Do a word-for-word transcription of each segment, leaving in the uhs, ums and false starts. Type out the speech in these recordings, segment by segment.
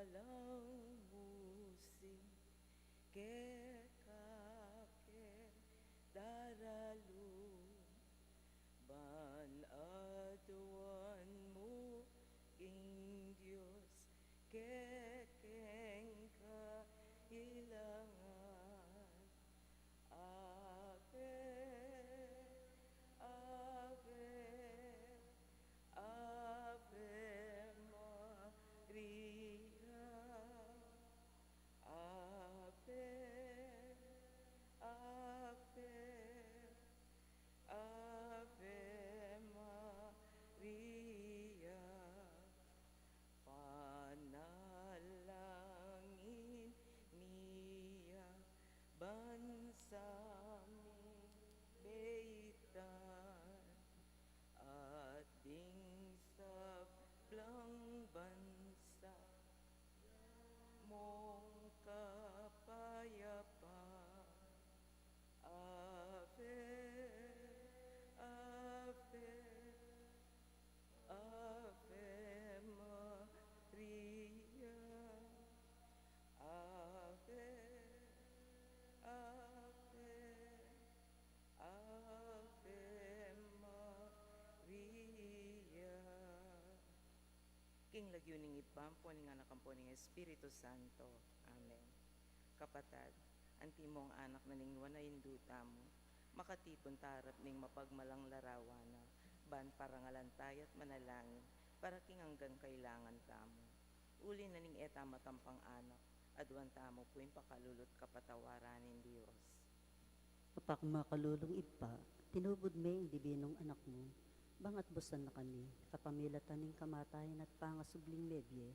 Alang mu sing kekake daralu, ban aduan mu ing Dios kekeng kailangan. Ave, Ave, Ave Maria. Ave, Ave, Ave Maria. Panalangin mi ya ban sa ming beitan, at ding sablang bansa mung kapayapan. Ave, Ave, Ave Maria. Ave, Ave, Ave Maria. King lagyu ning Ibpa, ampo ning Anak, ampo ning Espiritu Santo. Amen. Kapatad, antimong anak na ning nuan a Indu tamu, makatipun ta arap ning mapagmalang larawan na, ban parangalan taya at manalangin para king anggang kailangan tamu. Uli na ning e ta matampang anak, aduan tamu pu ing pakalulu at kapatawaran ning Dios. Ibpa kung makalulung Ibpa, tinubud me ing dibinung Anak mu, bang atbusan na kami kapamilatan ning kamatayan at pangasubling mebie,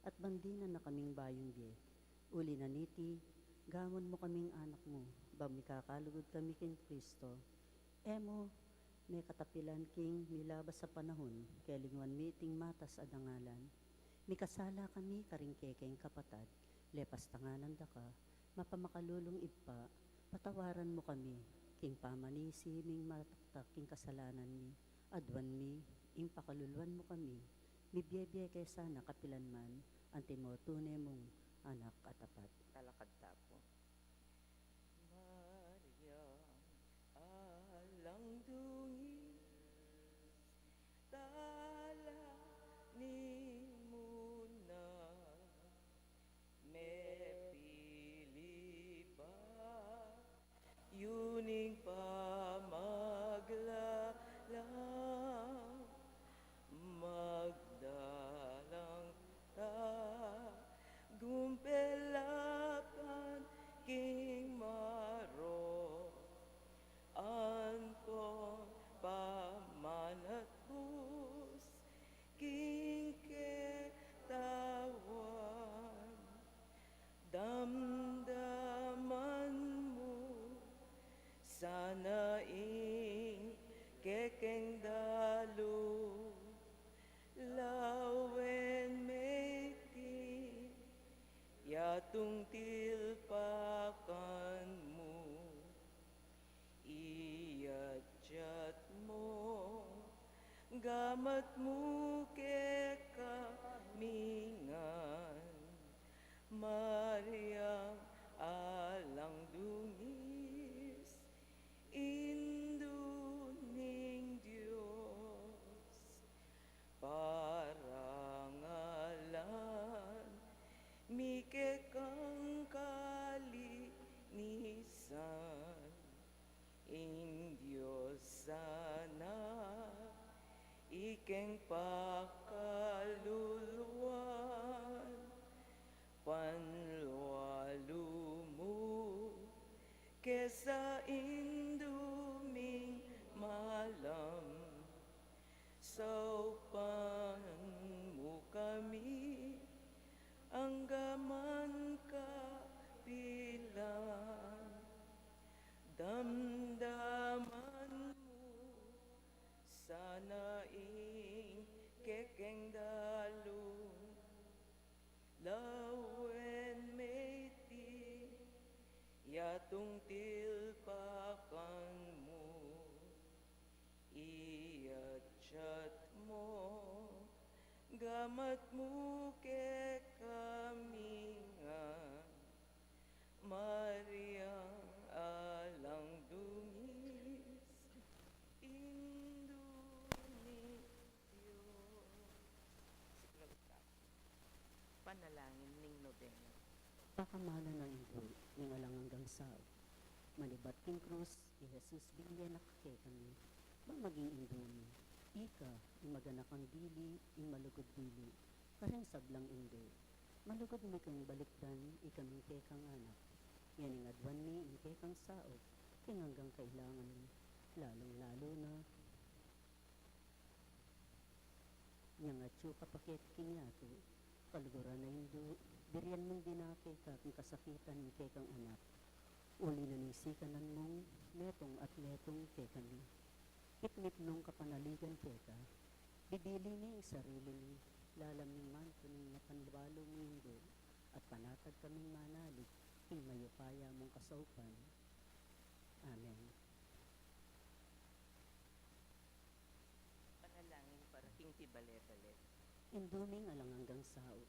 at bandinan na kaming bayung bie. Uli na niti, gawan mu kaming anak mu, bang mikakalugud kami king Kristo. E mu me katapilan king milabas a panahun, kelinguan mi iting matas a dangalan. Mikasala kami karing kekeng kapatad, lepas tanganan da ka, mapamakalulung Ibpa, patawaran mu kami, king pamanisi ming mataktak king kasalanan mi, aduan mi, ing pakaluluan mu kami, mibie-bie ke sana kapilan man, antimo tune mung anak a tapat. Talakad ta pu. Mariang alang dungis, tala ning munang mepili pa, yu ning pamaglalang magdalang tagumpay laban king marok, ampon pamanatbus king katawan. Damdaman mu sana ing kekeng dalu, lawen me iti yatung tilpakan mu. Iyatyat mu gamat mu kekami ngan, Mariang alang dungis, Indu ning Dios. Parangalan mi kekang kalinisan, ing Dios sana ikeng pakaluluan, panlualu mu kesa Indu ming malam. Saupan mu kami anggaman kapilan. Damdaman mu sana ing kekeng dalu, lawen me iti yatung tilpakan mu. Iyatyat mu Gamat mu kekami ngan, Maria, alang dungis, Indu ning Dios. Panalangin ning Nobena. Pakamalan ning Indu ning alang anggang saup. Manibat king krus, i Jesus binye na kekami, bang maging Indu mi. Ika, ing maganakang dili, ing malugud dili, karing sablang Indu. Malugud mi kang balikdan ikaming kekang anak. Ngening aduan mi ing kekang saup king anggang kailangan mi, lalung-lalu na inyang atyu ka pa keti king yatu. Kaluguran a Indu, birian mung dinake ka king kasakitan ning kekang anak. Uli na ning sikanan mung metung at metung kekami, mitmit nung kapanaligan keka, bibili ne ing sarili mi lalam ning mantu ning mapanliwalu mung Indu, at panatag kaming manalig king mayupaya mung kasaupan. Amen. Panalangin para king pibale-bale. Indu ming alang anggang saup,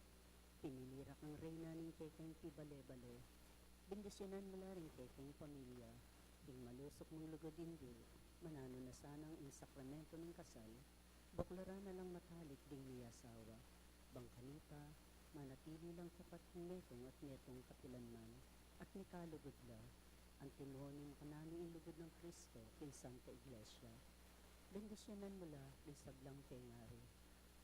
pinili ra kang reyna ning kekeng pibale-bale. Bendisyunan mu la ring kekeng pamilya king malusuk mung lugud, Indu. Mananu na sanang ing sakramento ning kasal, buklaran na lang matalik ding miyasawa, bang kanita manatili lang tapat king metung at metung kapilanman, at mikalugud la, antimo ning makananu ing lugud nang Kristo king Santa Iglesia. Bendisyunan mu la ring sablang pengari.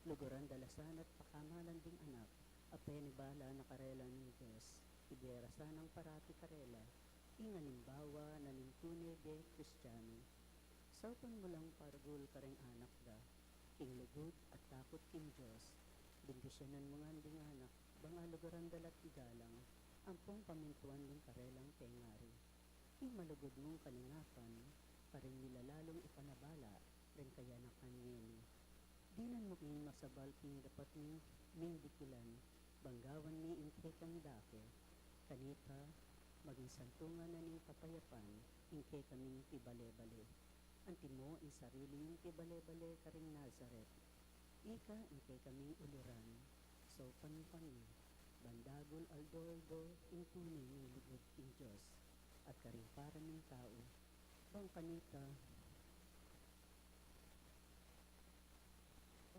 Luguran da la sana at pakamalan ding anak a penibala na karela ning Dios. Ibie ra sanang parati karela ing alimbawa na ning tune de Kristiyanu. Saupan mu lang paragul kareng anak da king lugud at takut king Dios. Bendisyunan mu ngan ding anak bang aluguran da la't igalang ampong pamintuan ding karelang pengari. Ing malugud mung kalingapan karing milalalung ipanabala ring kayanakan ngeni. Dinan mu king masabal king dapat ming dikilan, bang gawan mi ing kekang dake. Kanita, maging santungan na ning kapayapan ing kekaming pibale-bale. Antimo ing sarili mung pibale-bale karing Nazaret. Ika ing kekaming uliran, saupan mu kami, ban dagul aldo-aldo ing tune ming lugud king Dios at karing para ming tau. Bang kanita,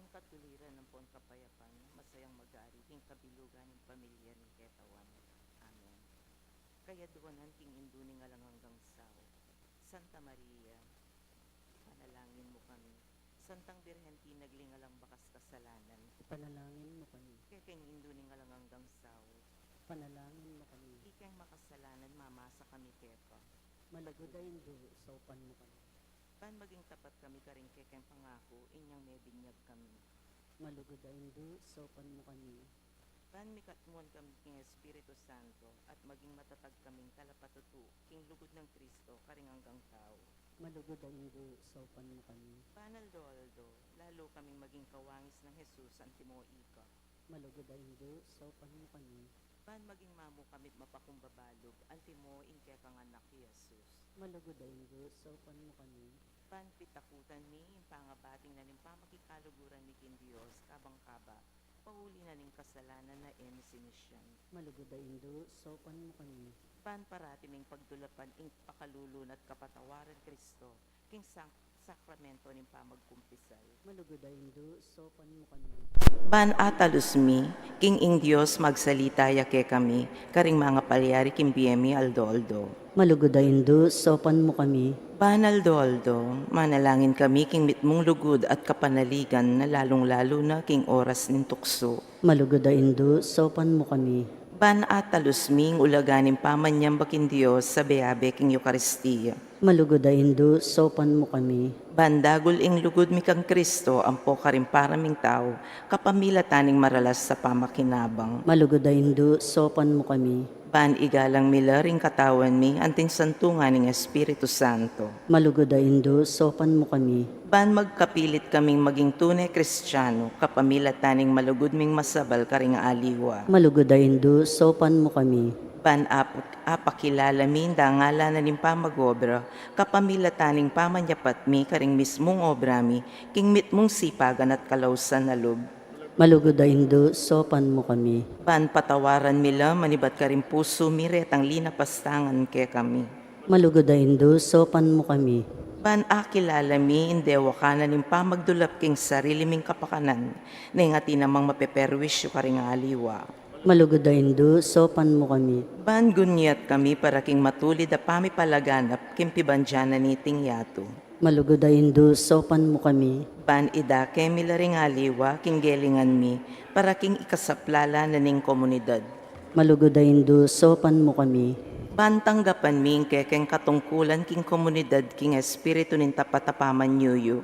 ing katuliran ampon kapayapan, masayang magari king kabilugan ning pamilya ning ketawan. Amen. Kayaduanan king Indu ning alang anggang saup, Santa Maria, panalangin mu kami. Santang Birhen tinagli ning alang bakas kasalanan, panalangin mu kami. Kekeng Indu ning alang anggang saup, panalangin mu kami. Ikeng makasalanan, mamasa kami keka. Malugud a Indu, saupan mu kami. Ban maging tapat kami karing kekeng pangaku inyang mebinyag kami. Malugud a Indu, saupan mu kami. Ban mikatmuan kami king Espiritu Santo at maging matatag kaming talapatutu king lugud nang Kristo karing anggang tau. Malugud a Indu, saupan mu kami. Ban aldo-aldo lalu kaming maging kawangis nang Jesus antimo ika. Malugud a Indu, saupan mu kami. Ban maging mamu kami't mapakumbaba lub antimo ing kekang anak i Jesus. Malugud a Indu, saupan mu kami. Ban pitakutan mi ing pangabating na ning pamakikaluguran mi king Dios kabang kaba, pauli na ning kasalanan a e mi sinisian. Malugud a Indu, saupan mu kami. Ban parati ming pagdulapan ing pakalulu na't kapatawaran Kristo king sang-, sakramento ning pamagkumpisal. Malugud a Indu, saupan mu kami. Ban atalus mi king ing Dios magsalita ya kekami karing mangapalyari king bie mi aldo-aldo. Malugud a Indu, saupan mu kami. Ban aldo-aldo manalangin kami king mitmung lugud at kapanaligan na lalung-lalu na king oras ning tuksu. Malugud a Indu, saupan mu kami. Ban atalus mi ing ulaga ning pamanyamba king Dios abe-abe king Eukaristia. Malugud a Indu, saupan mu kami. Ban dagul ing lugud mi kang Kristo ampo karing para ming tau, kapamilatan ning maralas a pamakinabang. Malugud a Indu, saupan mu kami. Ban igalang mi la ring katawan mi anting santungan ning Espiritu Santo. Malugud a Indu, saupan mu kami. Ban magkapilit kaming maging tune Kristiano kapamilatan ning malugud ming masabal karing aliwa. Malugud a Indu, saupan mu kami. Ban ap-, apakilala mi ing dangalan na ning pamag-obra kapamilatan ning pamanyapat mi karing mismung obra mi king mitmung sipagan at kalausan a lub. Malugud a Indu, saupan mu kami. Ban patawaran mi la manibat karing pusu mi retang linapastangan kekami. Malugud a Indu, saupan mu kami. Ban akilala mi ing dewakan na ning pamagdulap king sarili ming kapakanan, neng atin namang mapeperwisyu karing aliwa. Malugud a Indu, saupan mu kami. Ban gunyat kami para king matulid a pamipalaganap king pibandian na niting yatu. Malugud a Indu, saupan mu kami. Ban idake mi la ring aliwa king gelingan mi para king ikasaplala na ning komunidad. Malugud a Indu, saupan mu kami. Ban tanggapan mi ing kekeng katungkulan king komunidad king espiritu ning tapat a pamanyuyu.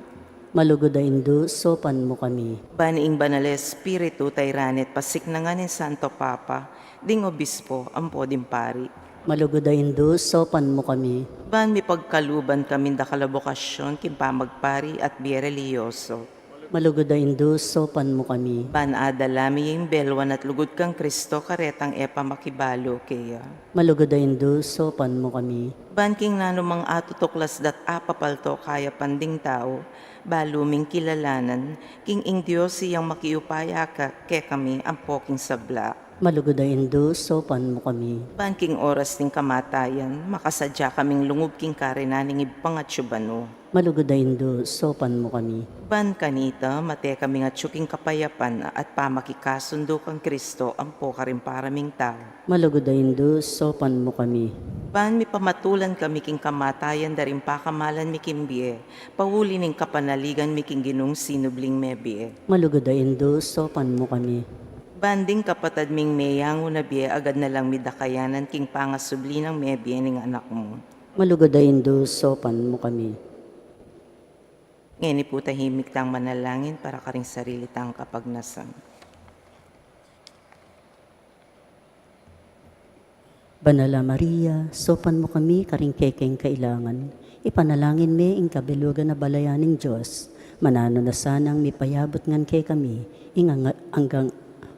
Malugud a Indu, saupan mu kami. Ban ing Banal a Espiritu tairan at pasiknangan ning Santo Papa, ding obispo, ampo ding pari. Malugud a Indu, saupan mu kami. Ban mipagkaluban kaming dakal a bokasyon king pamagpari at bie relihiyoso. Malugud a Indu, saupan mu kami. Ban adala mi ing beluan at lugud kang Kristo karetang e pa makibalu keya. Malugud a Indu, saupan mu kami. Ban king nanumang atutuklas dat apapalto kayapan ding tau, balu ming kilalanan king ing Dios iyang makiupaya ka kekami ampo king sabla. Malugud a Indu, saupan mu kami. Ban king oras ning kamatayan, makasadya kaming lungub king karinan ning Ibpang atsu banu. Malugud a Indu, saupan mu kami. Ban kanita, mate kaming atsu king kapayapan at pamakikasundu kang Kristo ampo karing para ming tau. Malugud a Indu, saupan mu kami. Ban mipamatulan kami king kamatayan da ring pakamalan mi king bie, pauli ning kapanaligan mi king Ginung sinubling mebie. Malugud a Indu, saupan mu kami. Ban ding kapatad ming meyangu na bie, agad na lang midakayanan king pangasubli nang mebie ning Anak mu. Malugud a Indu, saupan mu kami. Ngeni pu tahimik tang manalangin para karing sarili tang kapagnasan. Banal a Maria, saupan mu kami karing kekeng kailangan. Ipanalangin me ing kabilugan a balayan ning Dios. Mananu na sanang mipayabut ngan kekami ing ang-, anggang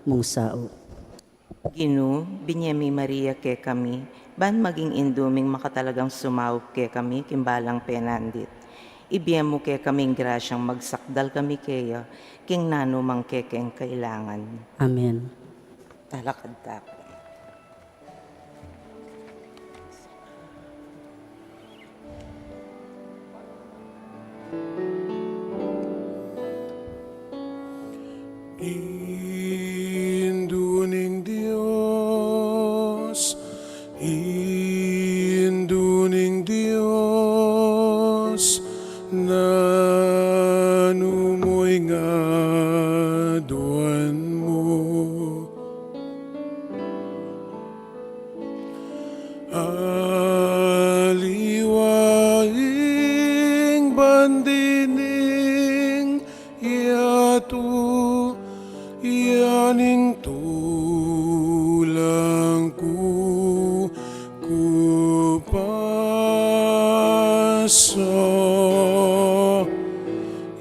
mung sau. Ginu, binye me i Maria kekami, ban maging indu ming makatalagang sumaup kekami king balang penandit. Ibie mu kekami ing grasyang magsakdal kami keya king nanumang kekeng kailangan. Amen. Talakad ta pu. Indu ning Dios, Indu ning Dios, nanu mu ing aduan mu? Aliwa ing bandi ning yatu, ya ning tulang ku kupasa.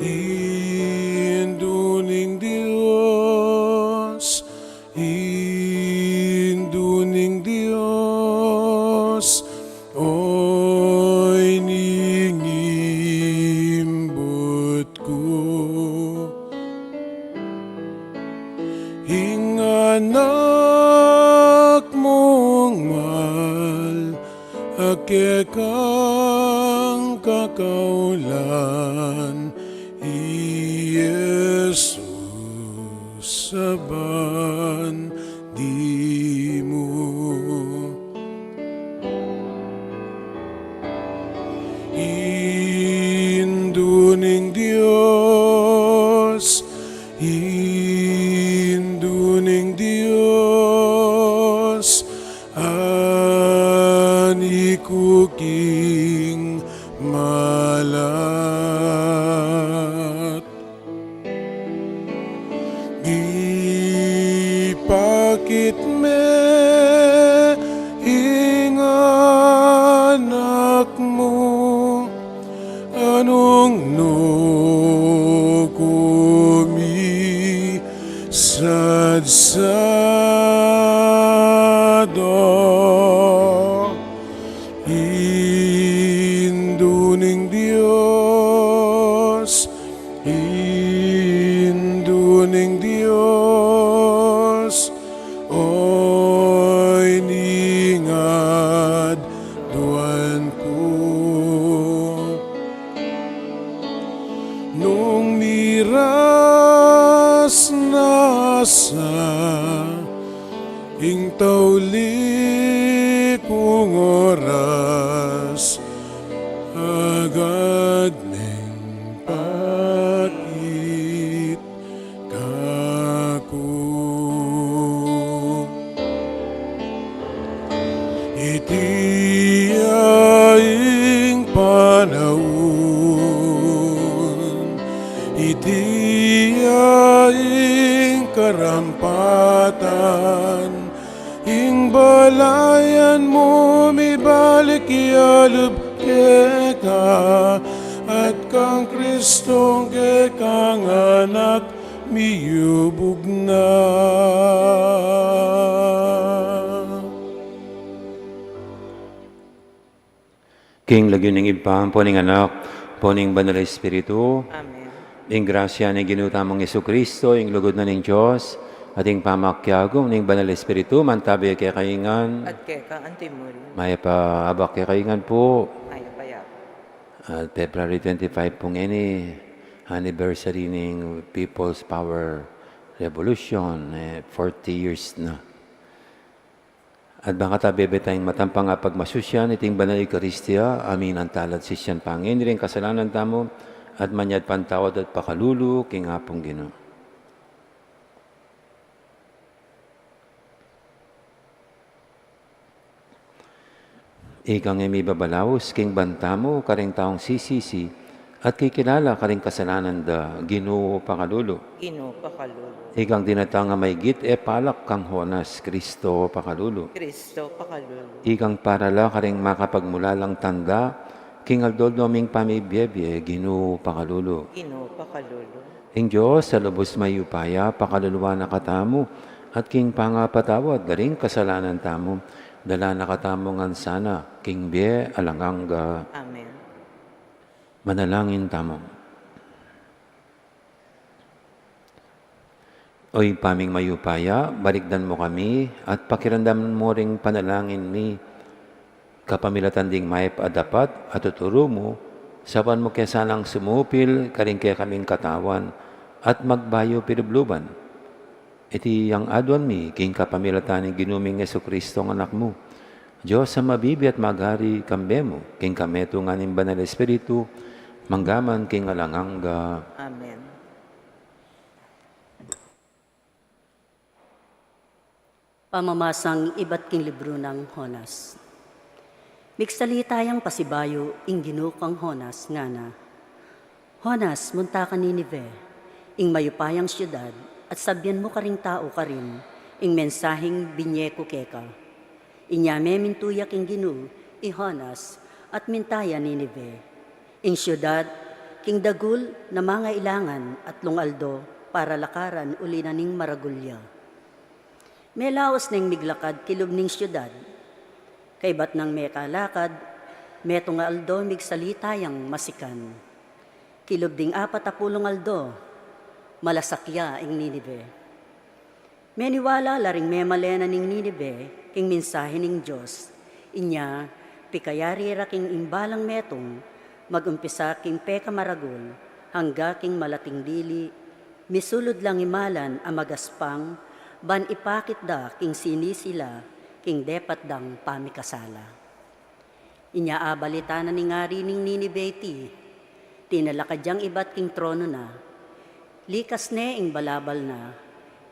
Indu ning Dios, Indu ning Dios, oy ning imbut ku. Ing Anak mung mal a kekang kakaulan, i Jesus sa bandi mu. Indu ning Dios, Indu ning Dios, ani ku king malat. Ipakit me ing Anak mu, a nung nu ku misadsada. Indu ning Dios, Indu ning Dios. Nung miras na sa ing tauli kung oras, agad neng pakit kaku. Iti ya ing panaun, iti ya ing karampatan, ing balayan mu mibalik ya lub keka, at kang Kristong kekang Anak miyubug na. King lagyu ning Ibpa, ampo ning Anak, ampo ning Banal a Espiritu. Amen. Ing grasya ning Ginu tamung Jesucristo, ing lugud na ning Dios, at ing pamakiagum ning Banal a Espiritu, mantabi kekayu ngan. At keka antimurin. Mayap a abak kekayu ngan pu. Mayap a abak. At February twenty-five pu ngeni, anniversary ning People's Power Revolution, eh, forty years na. At bang kata bebe tayung matampang a pagmasusyan iting Banal Eukaristia, a minantala at sisyan pa ngeni ring kasalanan tamu, at manyawad pang tawad at pakalulu king Apung Ginu. Ikang e mibabalaus king ban tamu karing taung sisisi at kikilala karing kasalanan da, Ginu, pakalulu. Ginu, pakalulu. Ikang dinatang a maigit e palak kang Jonas, Kristo, pakalulu. Kristo, pakalulu. Ikang para la karing makapagmulalang tanda king aldo-aldo ming pamibiebie, Ginu, pakalulu. Ginu, pakalulu. Ing Dios a lubus mayupaya pakaluluan na katamu, at king pangapatawad da ring kasalanan tamu, dala na katamu ngan sana king bie alang angga. Amen. Manalangin tamu. O Ibpa ming mayupaya, balikdan mu kami at pakiramdaman mu ring panalangin mi. Kapamilatan ding mayap a dapat a tuturu mu, saupan mu ke sanang sumupil karing kekaming katawan at magbayu pilubluban. Iti yang aduan mi king kapamilatan ning Ginu ming Jesucristo, Anak mu, Dios a mabibie at magari kambe mu, king kametungan ning Banal a Espiritu, mangga man king alang angga. Amen. Pamamasang ibat king libru nang Jonas. Migsalita yang pasibayu ing Ginu kang Jonas, ngana, Jonas, munta ka Ninive, ing mayupayang siudad, at sabyan mu karing tau karin ing mensaheng binye ku keka. Inya memintu ya king Ginu i Jonas, at minta ya Ninive, ing siudad king dagul na mangailangan atlung aldo para lakaran uli na ning maragul ya. Melaus neng miglakad kilub ning siudad. Kaybat nang mekalakad, metung a aldo migsalita yang masikan. Kilub ding apat a pulung aldo, malasak ya ing Ninive. Meniwala la ring memale na ning Ninive king mensahe ning Dios. Inya, pikayari ra king imbalang metung, magumpisa king pekamaragul, angga king malating dili, misulud lang imalan a magaspang, ban ipakit da king sinisi la king depat dang pamikasala. Inya abalita na ning ari ning Ninive iti, tinalakad yang ibat king trono na, likas ne ing balabal na,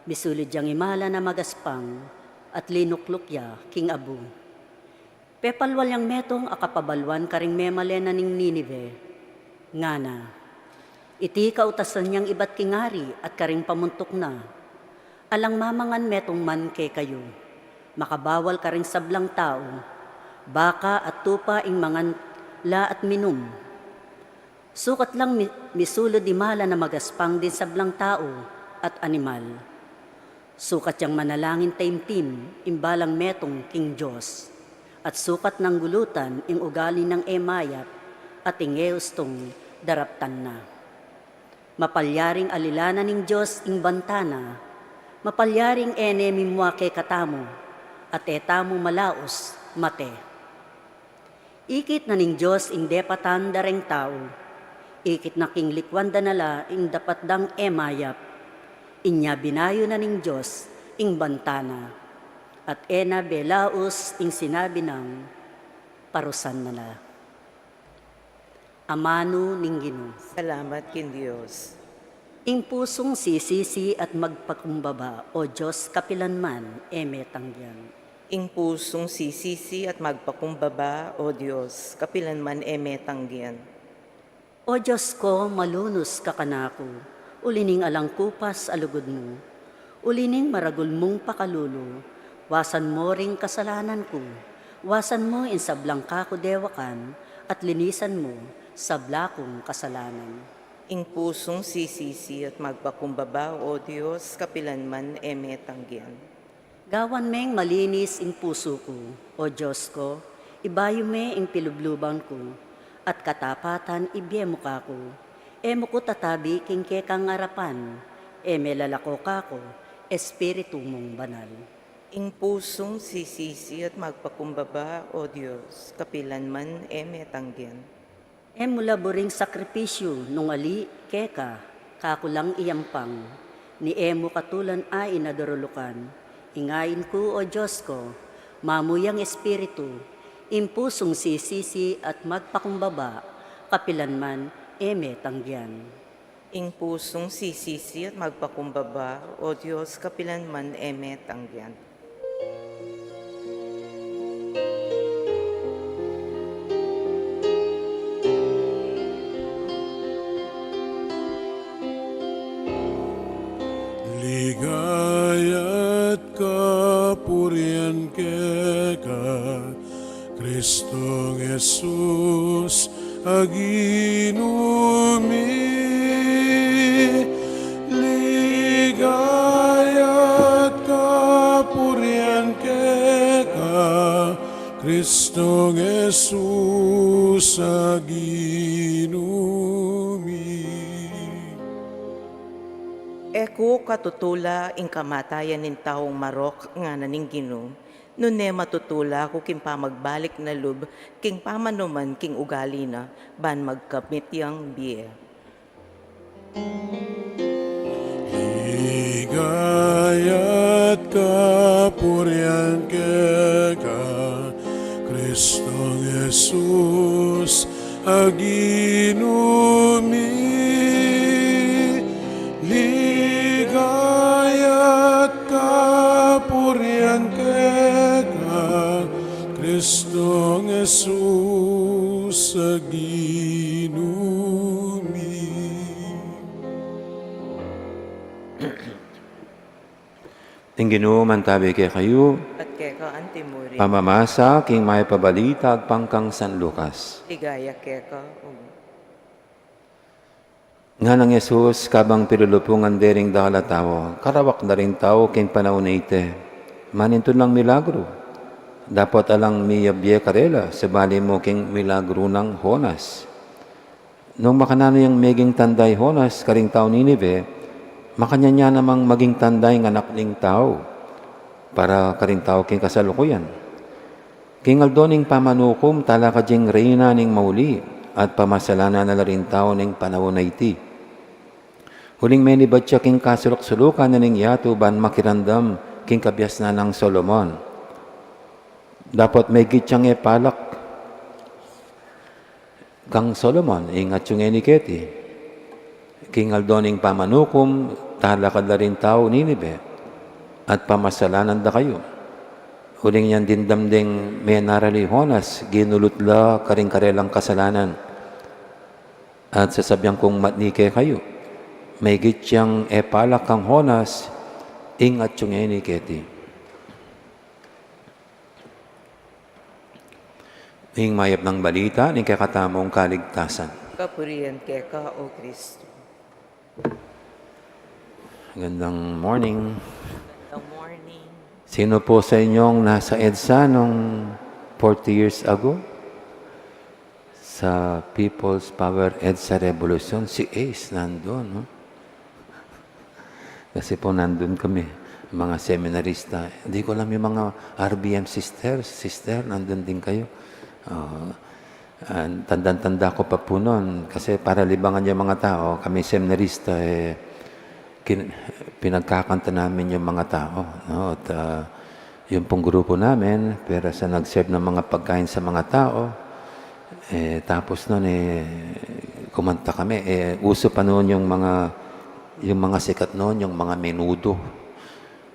misulud yang imalan a magaspang, at linukluk ya king abu. Pepalwal yang metung a kapabaluan karing memale na ning Ninive, ngana, iti kautasan yang ibat king ari at karing pamuntuk na, alang mamangan metung man kekayu, makabawal karing sablang tau, baka at tupa ing mangan la at minum. Sukat lang mi-, misulud imalan a magaspang ding sablang tau at animal. Sukat yang manalangin taimtim imbalang metung king Dios, at sukat nang gulutan ing ugali nang e mayap at ing e ustung daraptan na. Mapalyaring alilanan ning Dios ing banta na, mapalyaring e ne mimua kekatamu, at e tamu malaus mate. Ikit na ning Dios ing depatan da reng tau. Ikit na king likuan da na la ing dapat dang e mayap. Inya binayu na ning Dios ing banta na, at e na belaus ing sinabi nang, "Parusan na la." Amanu ning Ginu. Salamat king Dios. Ing pusung sisisi at magpakumbaba, O Dios, kapilan man e me tanggian. Ing pusung sisisi at magpakumbaba, O Dios, kapilan man e me tanggian. O Dios ko, malunus ka kanaku, uli ning alang kupas a lugud mu, uli ning maragul mung pakalulu, wasan mo ring kasalanan ku, wasan mo ing sablang kaku dewakan, at linisan mo sabla kung kasalanan. Ing pusung sisisi at magpakumbaba, O Dios, kapilan man e me tanggian. Gawan meng malinis ing pusu ku, O Dios ko, ibayu me ing pilubluban ku, at katapatan ibie mu kaku. E mu ku tatabi king kekang arapan, e me lalako kaku Espiritu mung Banal. Ing pusung sisisi at magpakumbaba, O Dios, kapilan man e me tanggian. E mu la buring sakripisyu nung ali keka, kaku lang iyampang, ni e mu katulan ain a durulukan. Ing ain ku, O Dios ko, mamuyang espiritu, ing pusung sisisi at magpakumbaba, kapilan man e me tanggian. Ing pusung sisisi at magpakumbaba, O Dios, kapilan man e me tanggian. Ligaya't kapurian keka, Kristong Jesus a Ginu mi. Ligaya't kapurian keka, Kristong Jesus a Ginu mi. E ku katutula ing kamatayan ning taung marok, ngana ning Ginu, nune matutula ku king pamagbalik na lub king pamanuman king ugali na, ban magkamit yang bie. Ligaya't kapurian keka, Kristong Jesus a Ginu mi. Ligaya't kapurian keka, Kristong Jesus a Ginu mi. Ing Ginu mantabi kekayu. At keka antimurin. Pamamasa king mayap a balita agpang kang San Lucas. Ligaya keka, O Ginu. Nganang Jesus, kabang pilulupungan de ring dakal a tau, karawak da ring tau king panaun a iti, manintun lang milagru. Dapot alang miyabie karela, sabali mu king milagru nang Jonas. Nung makananu yang meging tanda i Jonas karing taung Ninive, makanyan ya namang maging tanda ing Anak ning Tau para karing tau king kasalukuyan. King aldo ning pamanukum, talakad ya ing Reyna ning mauli, at pamasalanan na la ring tau ning panaun a iti. Uling menibat ya king kasuluk-sulukan na ning yatu ban makiramdam king kabiasnan nang Solomon. Dapot maigit yang epalak kang Solomon, ing atyu ngeni keti. King aldo ning pamanukum, talakad la ring tau Ninive, at pamasalanan da kayu. Uling inyang dimdam deng menaral i Jonas, ginulut la karing karelang kasalanan. At sasabian kung matni kekayu, maigit yang epalak kang Jonas, ing atyu ngeni keti. Ing mayap nang balita ning kekatamung kaligtasan. Kapurian keka, O Kristo. Magandang morning. Magandang morning. Sino po sa inyong nasa EDSA nung forty years ago? Sa People's Power EDSA Revolution, si Ace nandun, no? Kasi po nandun kami, mga seminarista. Hindi ko alam yung mga R B M sisters, sister, nandun din kayo. Ah, Ah, tandang-tanda ko pa po nun, kasi para libangan yung mga tao, kami seminarista, eh, kin-, pinagkakanta namin yung mga tao, no? At, ah, yung pong grupo namin, pwera sa nag-serve ng mga pagkain sa mga tao, eh, tapos nun, eh, kumanta kami. Eh, uso pa noon yung mga, yung mga sikat noon, yung mga menudo.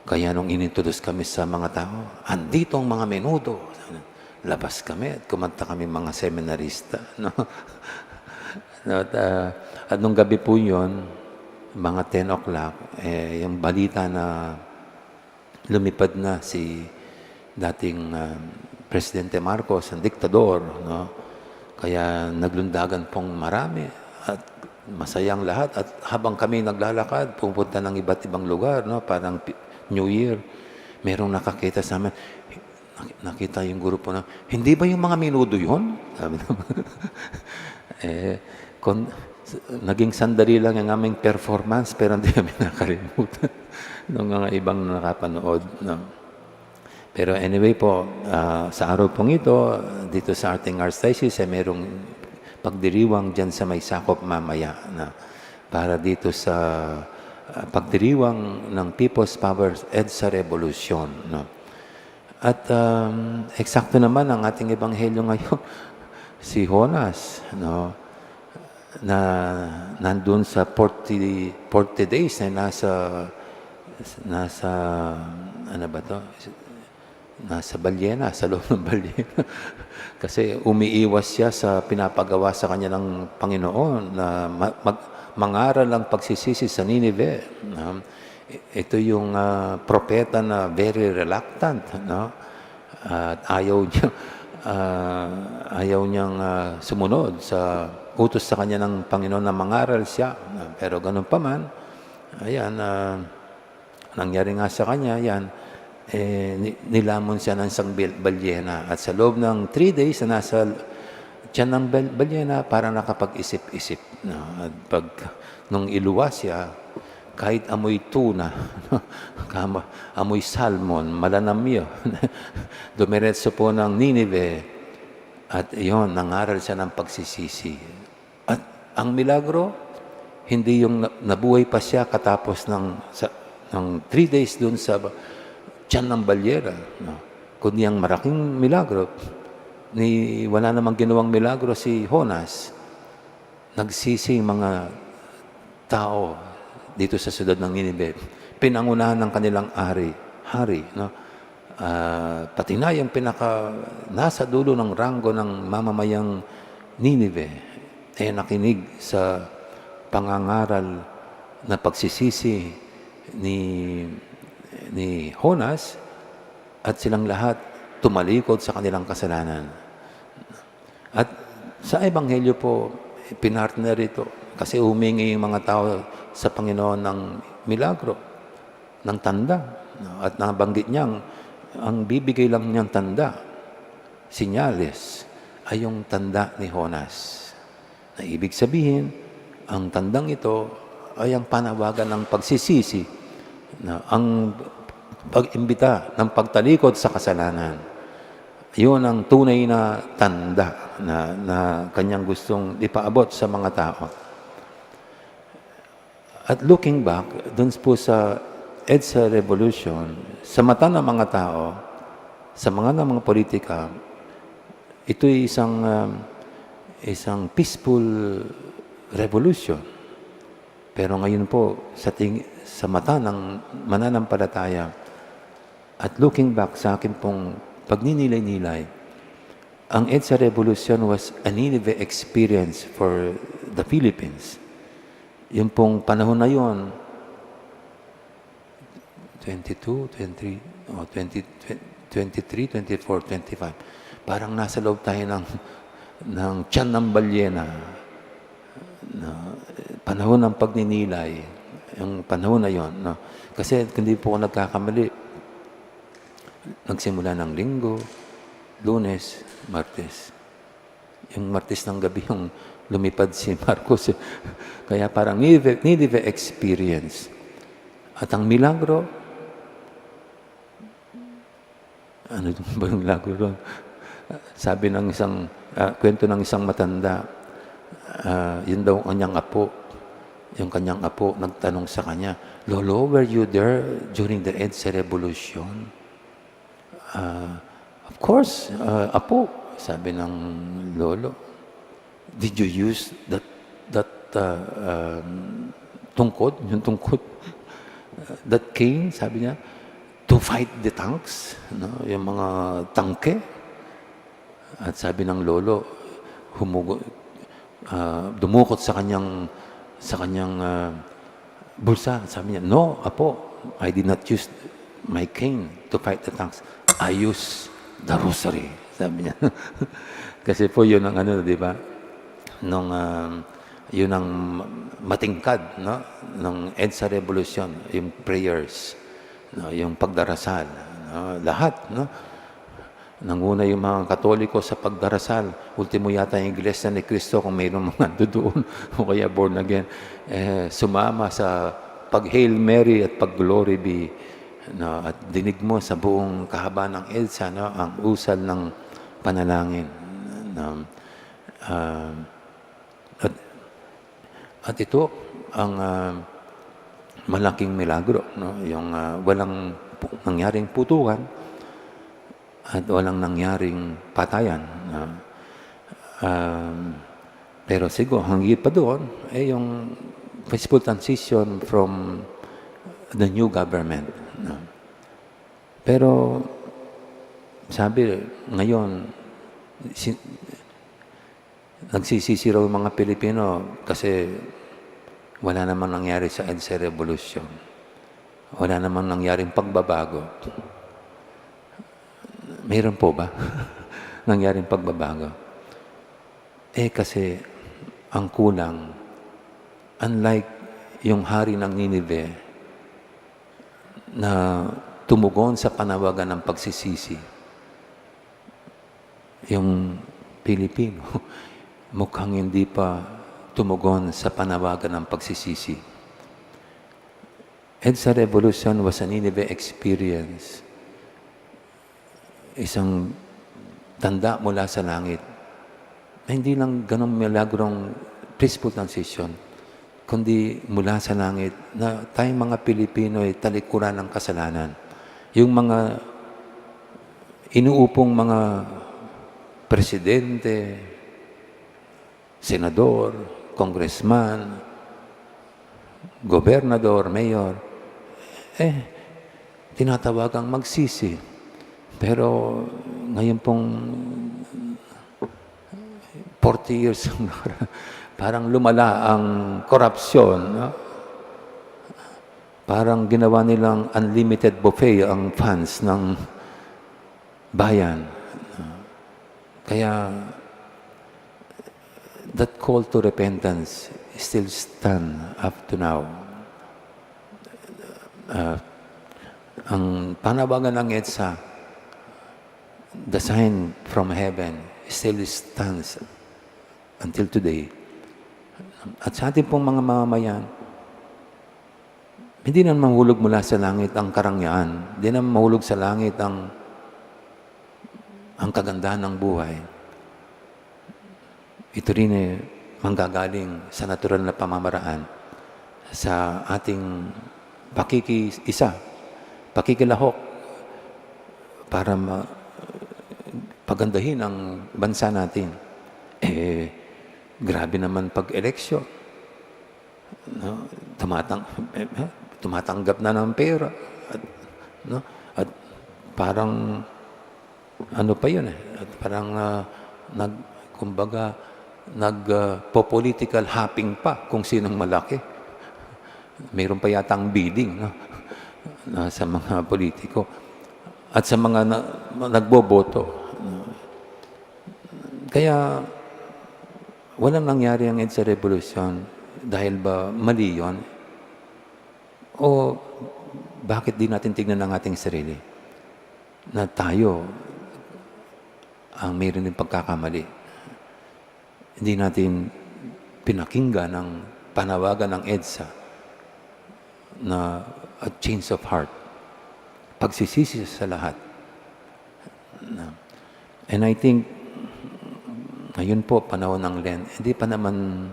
Kaya nung inintroduce kami sa mga tao, "Andito ang mga menudo." Labas kami at kumanta kami, mga seminarista, no? At, ah, at nung gabi po yun, mga ten o'clock, eh, yung balita na lumipad na si dating, ah, Presidente Marcos, ang diktador, no? Kaya naglundagan pong marami at masayang lahat. At habang kami naglalakad, pupunta ng iba't ibang lugar, no? Parang pi-, New Year, merong nakakita sa amin. Nak-, nakita yung grupo na, "Hindi ba yung mga menudo yun?" Sabi naman. Eh, kon-, naging sandali lang yung aming performance, pero hindi kami nakalimutan ng mga ibang nakapanood, no? Pero anyway po, ah, sa araw pong ito, dito sa ating Archdiocese, ay merong pagdiriwang dyan sa may sakop mamaya na para dito sa, ah, pagdiriwang ng People's Power EDSA Revolution, no? At, um, eksakto naman ang ating ebanghelyo ngayon, si Jonas, no? Na nandun sa forty, forty days na nasa, nasa, ano ba 'to? Nasa balyena, sa loob ng balyena. Kasi umiiwas siya sa pinapagawa sa kanya ng Panginoon na ma-, mag-, mangaral ng pagsisisi sa Ninive, no? I-, ito yung, ah, propeta na very reluctant, no? At ayaw niya, ah, ayaw niyang, ah, sumunod sa utos sa kanya ng Panginoon na mangaral siya. Pero ganun pa man, ayan, ah, nangyari nga sa kanya yan, eh, ni-, nilamon siya ng isang bil-, balyena. At sa loob ng three days na nasa tiyan ng bal-, balyena, parang nakapag-isip-isip, no? At pag, nung iluwas siya, kahit amoy tuna, kama-, amoy salmon, malanam yun. Dumiretso po ng Ninive, at yun, nangaral siya ng pagsisisi. At ang milagro, hindi yung na-, nabuhay pa siya katapos ng, sa, ng three days dun sa tiyan ng balyena, no? Kundi ang malaking milagro, ni, wala namang ginawang milagro si Jonas. Nagsisi ang mga tao dito sa siyudad ng Ninive. Pinangunahan ng kanilang ari, hari, no? Ah, pati na yung pinaka, nasa dulo ng ranggo ng mamamayang Ninive, eh, nakinig sa pangangaral na pagsisisi ni, ni Jonas, at silang lahat tumalikod sa kanilang kasalanan. At sa ebanghelyo po, pinartner ito. Kasi humingi yung mga tao sa Panginoon ng milagro, ng tanda, no? At nabanggit niyang ang bibigay lang niyang tanda, sinyales, ay yung tanda ni Jonas. Na ibig sabihin, ang tandang ito ay ang panawagan ng pagsisisi, na ang pag-imbita ng pagtalikod sa kasalanan. Yun ang tunay na tanda na, na kanyang gustong ipaabot sa mga tao. At looking back, dun po sa EDSA Revolution, sa mata ng mga tao, sa mga, ng mga politika, ito'y isang, um, isang peaceful revolution. Pero ngayon po, sa ting-, sa mata ng mananampalataya, at looking back sa akin pong pagninilay-nilay, ang EDSA Revolution was a Nineveh experience for the Philippines. Yung pong panahon na yon, twenty-two, twenty-three, o, twenty, twenty-three, twenty-four, twenty-five. Parang nasa loob tayo ng, ng tiyan ng balyena. No? Panahon ng pagninilay, yung panahon na yon, no? Kasi kung di po ako nagkakamali, nagsimula ng Linggo, Lunes, Martes. Yung Martes ng gabi yung lumipad si Marcos, eh. Kaya parang Nineveh, Nineveh experience. At ang milagro, ano ba yung milagro doon? Sabi ng isang, ah, kwento ng isang matanda, ah, yun daw kanyang apo, yung kanyang apo nagtanong sa kanya, "Lolo, were you there during the EDSA Revolution?" "Ah, of course, ah, apo," sabi ng lolo. "Did you use that, that, ah, um, tungkod, yung tungkod, that cane," sabi niya, "to fight the tanks, no? Yung mga tangke?" At sabi ng lolo, humugo-, ah, dumukot sa kanyang, sa kanyang, ah, bulsa. Sabi niya, "No, apo, I did not use my cane to fight the tanks. I use the rosary," sabi niya. Kasi po yun ang ano, di ba? Nung, ah, yun ang matingkad, no? Nung EDSA Revolution, yung prayers, no? Yung pagdarasal, no? Lahat, no? Nanguna yung mga Katoliko sa pagdarasal. Ultimo yata yung Iglesia ni Cristo, kung mayroon mga nandoon, o kaya born again. Eh, sumama sa pag-Hail Mary at pag-Glory be, no? At dinig mo sa buong kahaba ng EDSA, no? Ang usal ng panalangin, no? Ah, at, at ito ang, ah, malaking milagro, no? Yung, ah, walang pu-, nangyaring putukan at walang nangyaring patayan, no? Um, pero siguro, hanggang pa doon, eh, yung peaceful transition from the new government, no? Pero, sabi, ngayon, si-, nagsisisi raw yung mga Pilipino kasi wala namang nangyari sa EDSA Revolution. Wala namang nangyaring pagbabago. Mayroon po ba nangyaring pagbabago? Eh, kasi ang kulang, unlike yung hari ng Ninive na tumugon sa panawagan ng pagsisisi, yung Pilipino mukhang hindi pa tumugon sa panawagan ng pagsisisi. EDSA Revolution was a Ninive experience. Isang tanda mula sa langit na hindi lang ganong milagrong peaceful transition, kundi mula sa langit na tayong mga Pilipino ay talikuran ng kasalanan. Yung mga inuupong mga presidente, senador, congressman, gobernador, mayor, eh, tinatawagang magsisi. Pero ngayon pong forty years, parang lumala ang korupsyon, no? Parang ginawa nilang unlimited buffet ang funds ng bayan. Kaya, that call to repentance still stand up to now. Ah, ang panawagan ng EDSA, the sign from heaven, still stands until today. At sa ating pong mga mamamayan, hindi naman mahulog mula sa langit ang karangyaan. Hindi naman mahulog sa langit ang, ang kagandahan ng buhay. Ito rin, eh, manggagaling sa natural na pamamaraan sa ating pakikiisa, pakikilahok para ma-, pagandahin ang bansa natin. Eh, grabe naman pag-eleksyon. No? Tumatang-, eh, eh, tumatanggap na ng pera. At, no? At parang, ano pa yun eh, at parang, ah, nag-, kumbaga, nag, ah, po-political hopping pa kung sinong malaki. Mayroon pa yatang bidding, no? Na sa mga politiko at sa mga na-, nagboboto, no? Kaya, walang nangyari ang EDSA Revolution dahil ba mali yun? O bakit di natin tignan ang ating sarili na tayo ang mayroon din pagkakamali? Hindi natin pinakinggan ang panawagan ng EDSA na a change of heart, pagsisisi sa lahat. Na, And I think, ngayon po, panahon ng Lent, hindi pa naman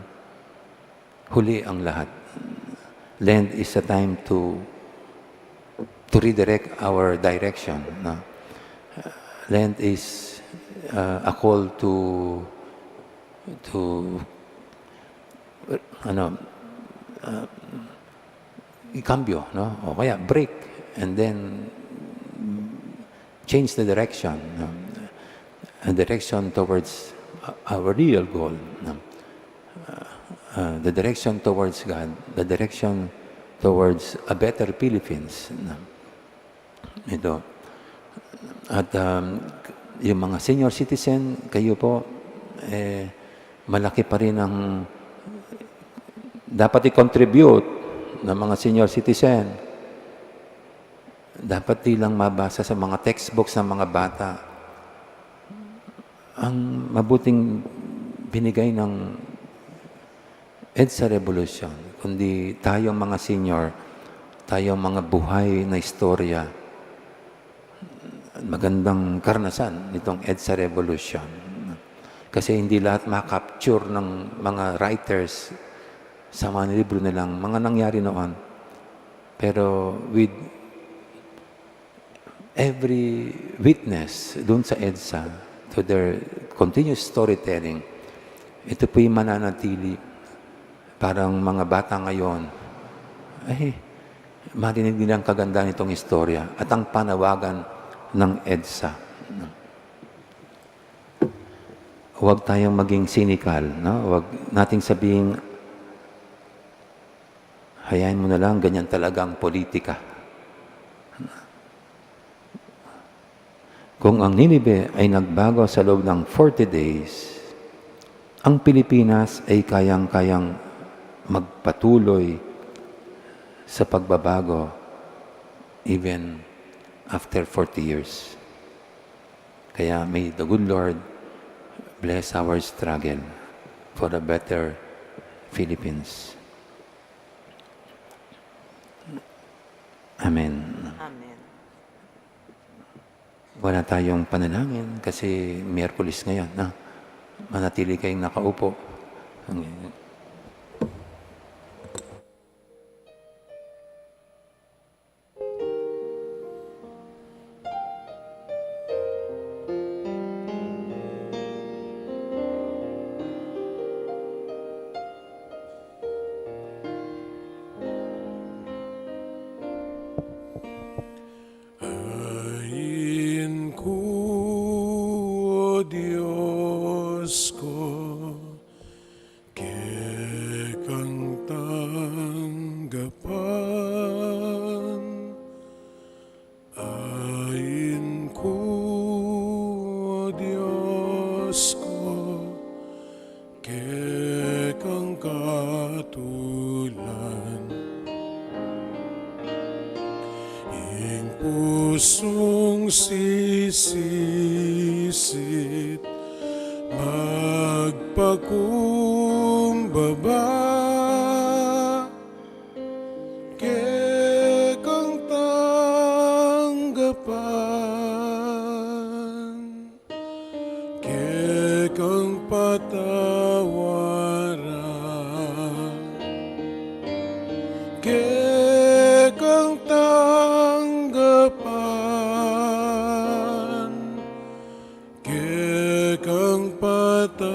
huli ang lahat. Lent is a time to to redirect our direction, no? Lent is, uh, a call to to uh, ano, uh, ikambyo, no? O kaya break and then change the direction, no? A direction towards our real goal, no? Uh, uh, the direction towards God, the direction towards a better Philippines, no? Ito. At, um, yung mga senior citizen, kayo po, eh, malaki pa rin ang dapat i-contribute ng mga senior citizen. Dapat di lang mabasa sa mga textbooks ng mga bata. Ang mabuting binigay ng EDSA Revolution, kundi tayong mga senior, tayong mga buhay na istorya, magandang karanasan nitong EDSA Revolution. Kasi hindi lahat ma-capture ng mga writers sa mga libro nilang mga nangyari noon. Pero with every witness dun sa EDSA, to their continuous storytelling, ito po'y mananatili para ang mga bata ngayon, ay, marinig nila ang kagandahan nitong istorya at ang panawagan ng EDSA. Huwag tayong maging cynical, no? Huwag nating sabihing, "Hayaan mo na lang, ganyan talaga ang politika." Kung ang Ninive ay nagbago sa loob ng forty days, ang Pilipinas ay kayang-kayang magpatuloy sa pagbabago even after forty years. Kaya may the good Lord bless our struggle for a better Philippines. Amen. Amen. Wala tayong panalangin kasi Miyerkules ngayon, no? Manatili kayong nakaupo. Ain ku, O Dios ku, kekang tanggapan. Ain ku, O Dios ku, kekang katulan. Ing pusung sisisit magpakumbaba, kekang tanggapan, kekang patawaran, kekang tanggapan, kekang patawaran.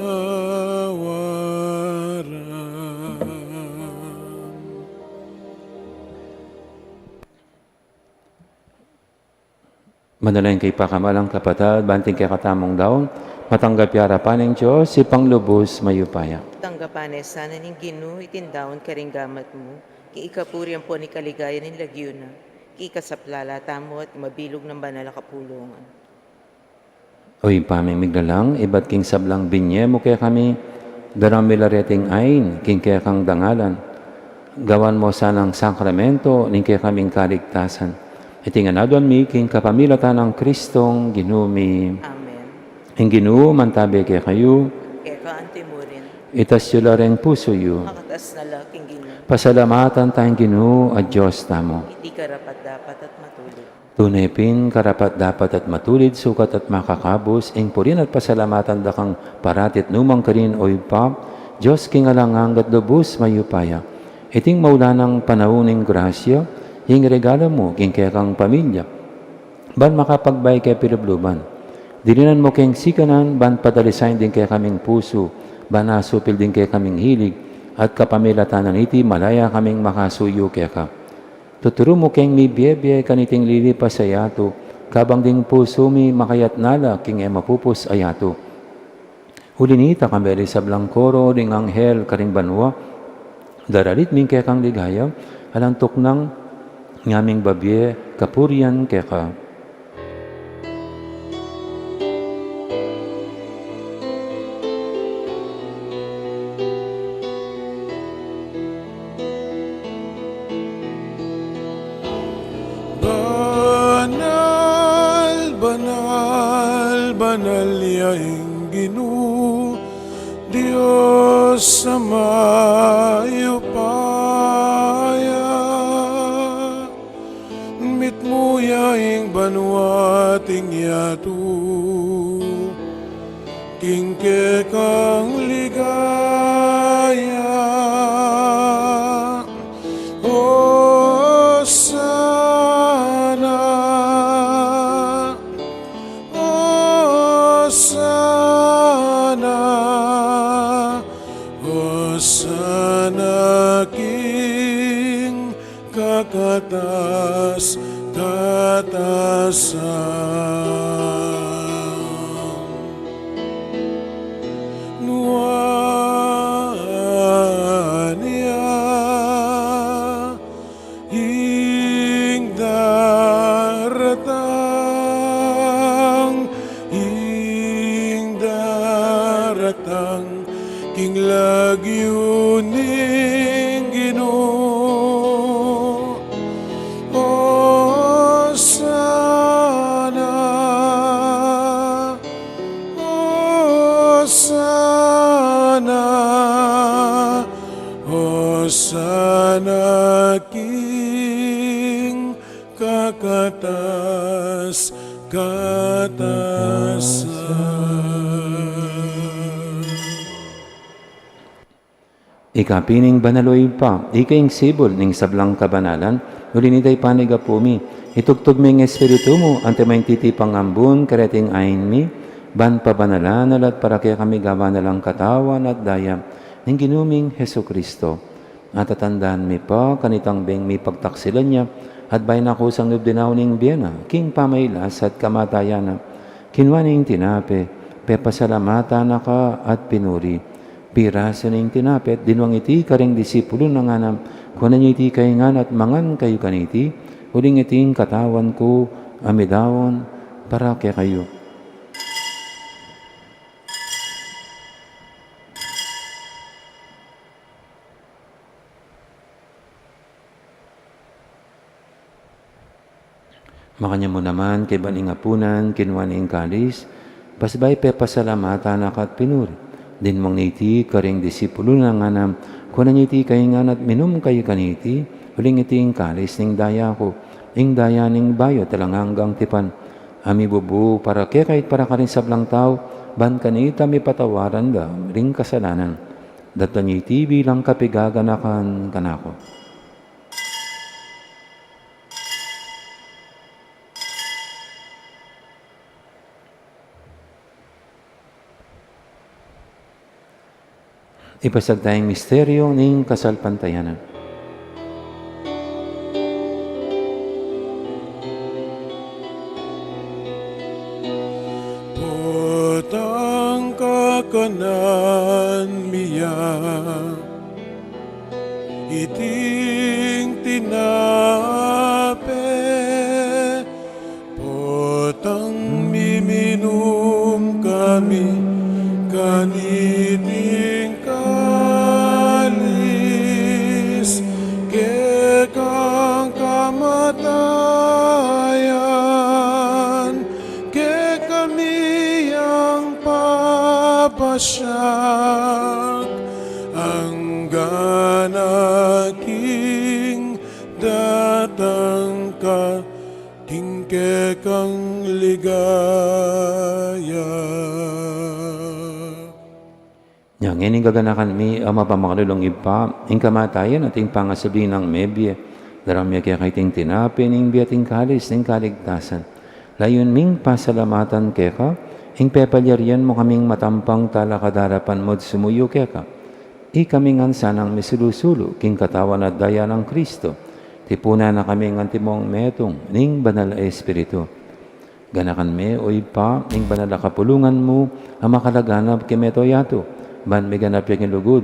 Manalangin kayu pakamalan kung kapatad, ban king kekatamung daun, matanggap ya arapan ning Dios, Ibpang lubus mayupaya. Tanggapan na sana ning Ginu iting daun karing gamat mu, king ikapuri ampon king kaligayan ning lagyu na, king ikasaplala tamu at king mabilug nang banal a kapulungan. O Ibpa ming miglalang, ibat king sablang binye mu kekami, darang milareting ain king kekang dangalan. Gawan mu sanang sakramento ning kekaming kaligtasan. Iti ngan aduan mi king kapamilatan nang Kristong Ginu mi. Amen. Ing Ginu mantabe kekayu. Keka antimurin. Itas yu la ring pusu yu. Makatas na la king Ginu. Pasalamatan taya ing Ginu a Dios tamu. Iti karapat-dapat at matulid. Tune pin karapat-dapat at matulid, sukat at makakabus, ing purian at pasalamatan da kang parati at nukarin man, o Ibpa, Dios king alang angga at lubus mayupaya. Iting maulan a panaun ning grasya, ing regalo mu king kekang pamilya, ban makapagbayag keng pilubluban. Dininan mu keng sikanan ban padalisayan ding kekaming pusu, ban asupil ding kekaming hilig, at kapamilatan na niti malaya kaming makasuyu keka. Tuturu mu keng mibie-bie kaniting lilipas a yatu, kabang ding pusu mi makayatna la king e mapupus a yatu. Uli nita, kambe ring sablang koro ding anghel karing banua, daralit mi ing kekang ligaya, alang tuknang ngaming babie kapurian keka. Banal, banal, banal ya ing Ginu, Dios a mayupaya. Mitmu ya ing banua at ing yatu king kekang ligaya. Osana, Osana, Osana king kakatas-katasan. Nuan ya ing daratang, ing daratang king lagyu ning Ginu. Osana, Osana, Osana king kakatas-katasan. Ika pin ing banal, o Ibpa, ika ing sibul ning sablang kabanalan, uli nita ipanyawad mu, itugtug mu ing Espiritu mu, antimo ing titipang ambun kareting ain mi, ban pabanalan na la at para kekami gawan na lang katawan at daya ning Ginu ming Jesucristo. At tatandanan mi pa kanitang beng mipagtaksilan ya, at bayu na kusang lub dinaun ing bie na, king pamagkasakit at kamatayan na, kinua ne ing tinape, pepasalamatan na ka at pinuri. Pirasu ne ing tinape, dinwang iti karing disipulus na, ngana, kuanan ye iti kayu ngan at mangan kayu kaniti, uling iti ing katawan ku a midaun para kekayu. Makanyan mu naman, kaybat ning apunan, kinua ne ing kalis, pasibayu pepasalamatan na ka at pinuri. Dinwang ne iti karing disipulus na, ngana, kuanan ye iti kayu ngan at minum kayu kaniti, uling iti ing kalis ning daya ku, ing daya ning bayu at alang anggang tipan, a mibubu para kekayu at para karing sablang tau, ban kanita mipatawaran da ring kasalanan. Daptan ye iti bilang kapaganakan kanaku. Ipasiag taya ing misteryu ning kasalpantayanan. Potang kakanan mi ya iting tinape, potang miminum kami kaniting kalis, kekang kamatayan kekami yang papasiag, anggang king datang ka. King kekang ligaya. Nya ngening gaganakan mi, a mapamakalulung Ibpa, ing kamatayan at ing pangasubli nang mebie, darang mi keka iting tinape ning bie at ing kalis ning kaligtasan. Layun ming pasalamatan keka ing pepalyarian mu kaming matampang talakad king arapan mu at sumuyu keka. Ikami ngan sanang misulu-sulu king katawan at daya nang Kristo. Tipunan na kaming antimong metung ning Banal a Espiritu. Ganakan me, o Ibpa, ing banal a kapulungan mu a makalaganap king mabilug a yatu, ban miganap ya king lugud,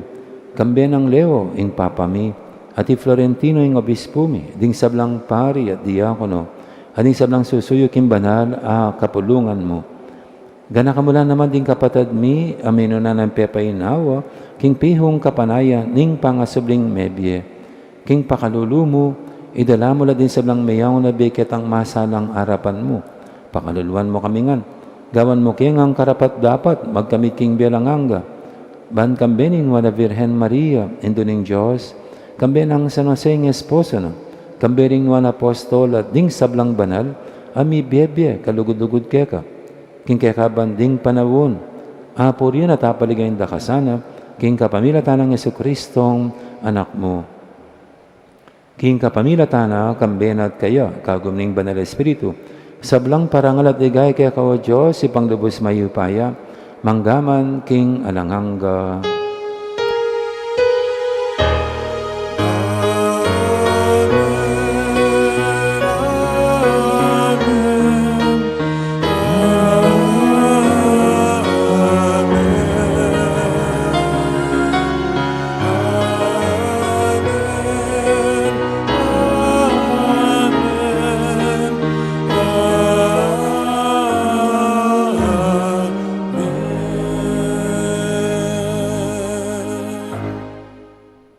kambe nang Leo ing Papa mi, at i Florentino ing Obispu mi, ding sablang pari at diakono, at ding sablang susuyu king banal a kapulungan mu. Ganakan mu la naman ding kapatad mi a minuna nang pepainawa king pihung kapanayan ning pangasubling mebie. King pakalulu mu, idala mu la ding sablang meyaun a biketang masalang arapan mu. Pakaluluan mu kami ngan. Gawan mu ke ngang karapat-dapat magkamit king bie alang angga. Ban kambe ning Nuan a Virgen Maria, Indu ning Dios, kambe nang San Jose ing esposo na, kambe ring nuan a apostol at ding sablang banal a mibie-bie kalugud-lugud keka. King keka ban ding panaun, apurian at apaligayan da ka sana, king kapamilatan nang Jesucristong Anak mu. King kapamilatan na, kambe na at kaya, kagum ning Banal a Espiritu, sablang parangal at ligaya keka, o Dios, Ibpang lubus mayupaya, mangga man king alang angga.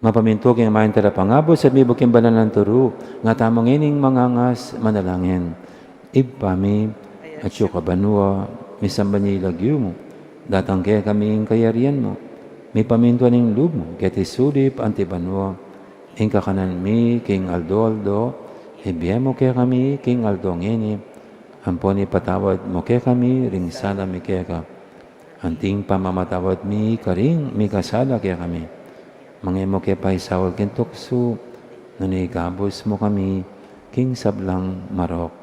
Mapamintu king amanung talapangabus at mibuk king banal nang turu, nga tamu ngening mangangas manalangin. Ibpa mi, atsu ka banua, misamban ya ing lagyu mu, datang kekami ing kayarian mu, mipamintuan ing lub mu keti sulip anti banua. Ing kakanan mi king aldo-aldo, ibie mu kekami king aldo ngeni, ampon ipatawad mu kekami ring sala mi keka, anti ing pamamatawad mi karing mikasala kekami. Manga e mu ke paisaul king tuksu, nune ikabus mu kami king sablang marok.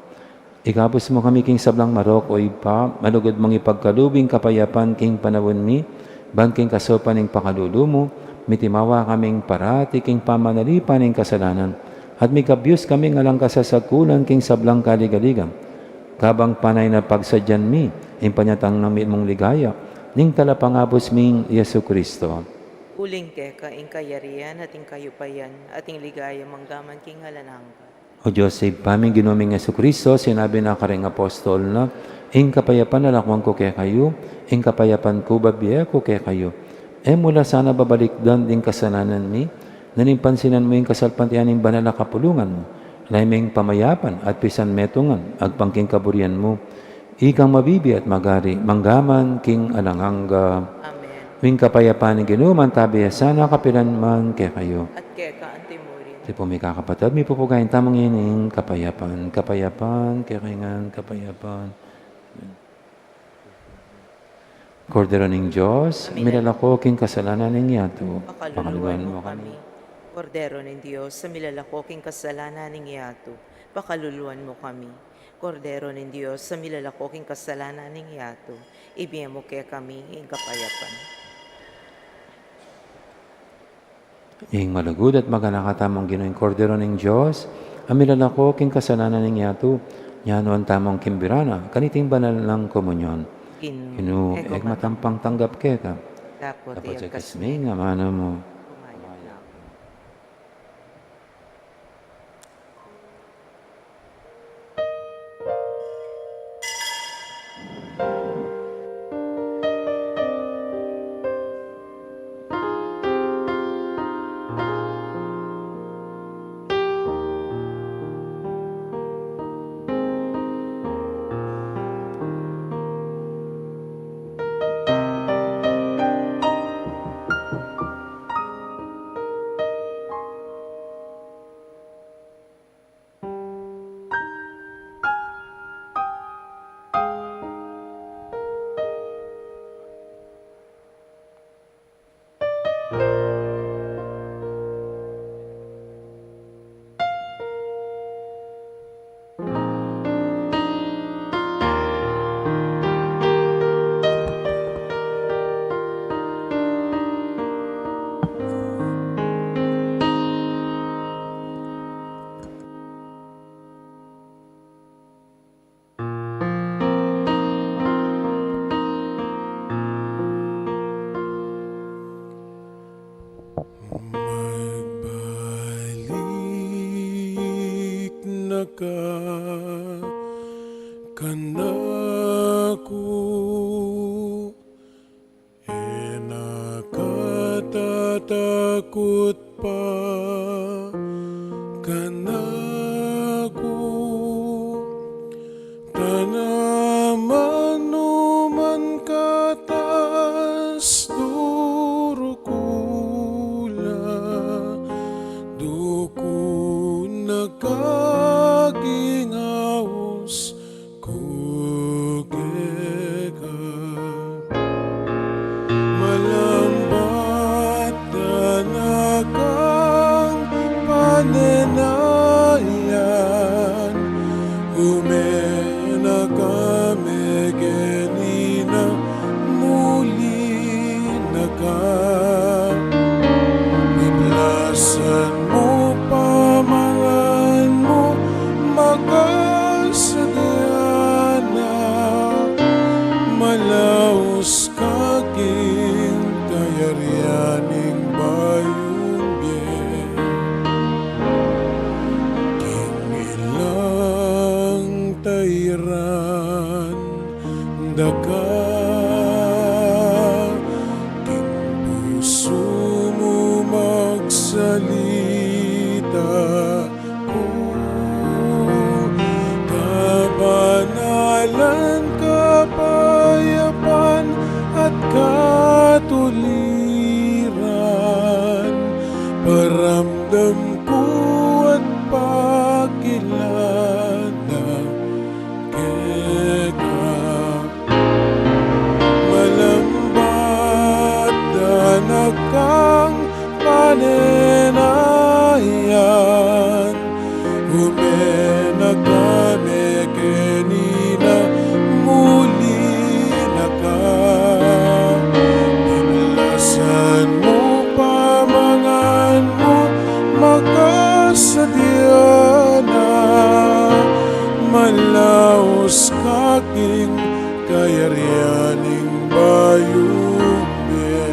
Ikabus mu kami king sablang marok, o Ibpa, malugud mung ipagkalub ing kapayapan king panaun mi, ban king kasaupan ning pakalulu mu, mitimawa kaming parati king pamanalipan ning kasalanan, at mikabyus kaming alang kasasagkulan king sablang kaligaligan. Kabang panay na pagsadyan mi ing panyatang nang mitmung ligaya ning Talapangabus ming Jesucristo. Uling keka ing kayarian at ing kayupayan at ing ligaya manggaman king alang angga. O Dios Ibpa ming Ginu ming Jesucristo, sinabi na karing apostol na, ing kapayapan lalakwan ku kekayu, ing kapayapan ku babie ku kekayu. E mu la sana babalikdan ding kasalanan mi, nune pansinan mu ing kasalpantayanan ning banal a kapulungan mu, lalu ming pamayapan at pisanmetungan agpang king kaburian mu. Ikang mabibie at magari, manggaman king alang angga. Amen. Ing kapayapan ning Ginu mantabi ya sana kapilan man kekayu. At keka antimurin. Tipun mi kakapatad, mipupugayan tamu ngening kapayapan, kapayapan, kekayu ngan kapayapan. Kordero ning Dios, milalako king kasalanan ning yatu, pakaluluan mu kami. Kordero ning Dios, milalako king kasalanan ning yatu, pakaluluan mu kami. Kordero ning Dios, a milalako king kasalanan ning yatu, ibie mu kekami ing kapayapan. Ing malugud at maganaka tamung Ginu, ing Kordero ning Dios, a milalako king kasalanan ning yatu, nyanuan tamung kimbira na kaniting banal nang komunyon. Ginu, ikaw matampang tanggap keka. Dapot iyagkas mi ing amanu mu. Magbalik na ka kanaku, e na ka tatakut pa kanaku. Tana man nu man katas duru ku la, duku na ka king aus ku keka. Malambat da na kang panenayan, ume na ka me keni na muli na ka. Biplasan mu pa mangan mu, makasadya na, malaus ka king kayarian ning bayung bie. King ilang tairan da ka, king pusu mu magsalita ku, kabanalan, kapayapan, at katuliran, paramdam ku at pakilala keka. Malambat da na kang panenayan, ume na ka me keni na muli na ka. Biplasan mu pa mangan mu, makasadya na, malaus ka king kayarian ning bayung bie.